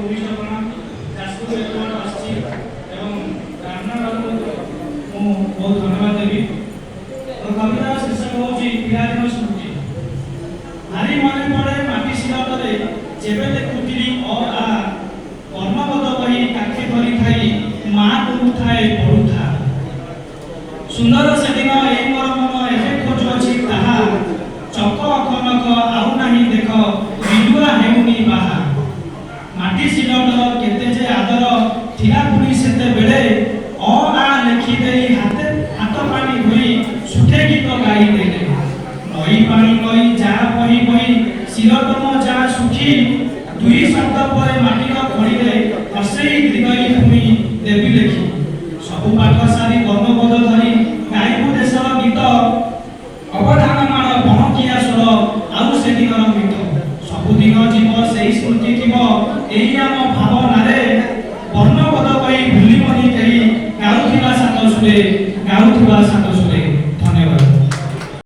ଭୂମିଷ୍ଠ ପ୍ରଣାମ। ଯାଜପୁର ଏତେ ବାଟ ଆସିଛି ଏବଂ ରାମନାଥ ବାବୁଙ୍କୁ ମୁଁ ବହୁତ ଧନ୍ୟବାଦ ଦେବି। ମୋ କବିତାର ଶୀର୍ଷକ ହେଉଛି ପିଲାଦିନ ସ୍ମୃତି। ଭାରି ମନେ ପଡ଼େ ମାଟି ସିଲଟରେ ଯେବେ ଲେଖୁଥିଲି ଅ ଆ, ବର୍ଣ୍ଣବୋଧ ବହି କାଖେ ଧରିଥାଇ ମା କହୁଥାଏ, ପଢୁଥା। ସୁନ୍ଦର ସେଦିନ, ଏଇ ମୋର ମନ ଏବେ ଖୋଜୁଅଛି ତାହା। ଚକ ଅଖ ନଖ ଆଉ ନାହିଁ ଦେଖ, ବିଲୁଆ ହେଉନି ବାହା। ମାଟି ସିଲଟର କେତେ ଯେ ଆଦର ଥିଲା ପୁଣି ସେତେବେଳେ, ଅ ଆ ଲେଖିଦେଇ ହାତେ ହାତ ପାଣି ଧୋଇ ସୁଖେ ଗୀତ ଗାଇ ଦେଲେ। ନଈ ପାଣି ନଈ ଯା ବହି ବହି ସିଲଟ ମୋ ଯା ସୁଖୀ, ଦୁଇ ଶବ୍ଦ ପରେ ମାଟିର ଖଡ଼ିରେ ହର୍ଷେଇ ଦୀର୍ଘଇ ପୁଣି ଦେବି ଲେଖି। ସବୁ ପାଠ ସାରି ବର୍ଣ୍ଣବୋଧ ଧରି ଗାଇବୁ ଦେଶର ଗୀତ, ଅବଧାନ ମାଳ ବଣକିଆ ସ୍ୱର ଆଉ ସେଦିନର ମିତ। ସବୁଦିନ ଯିବ ସେଇ ସ୍ମୃତି ଥିବ ଏଇ ଆମ ଭାବନାରେ, ବର୍ଣ୍ଣବୋଧ ବହି ଭୁଲିବନି କେହି, ଗାଉଥିବା ସାତ ସୁରେ, ଗାଉଥିବା ସାତ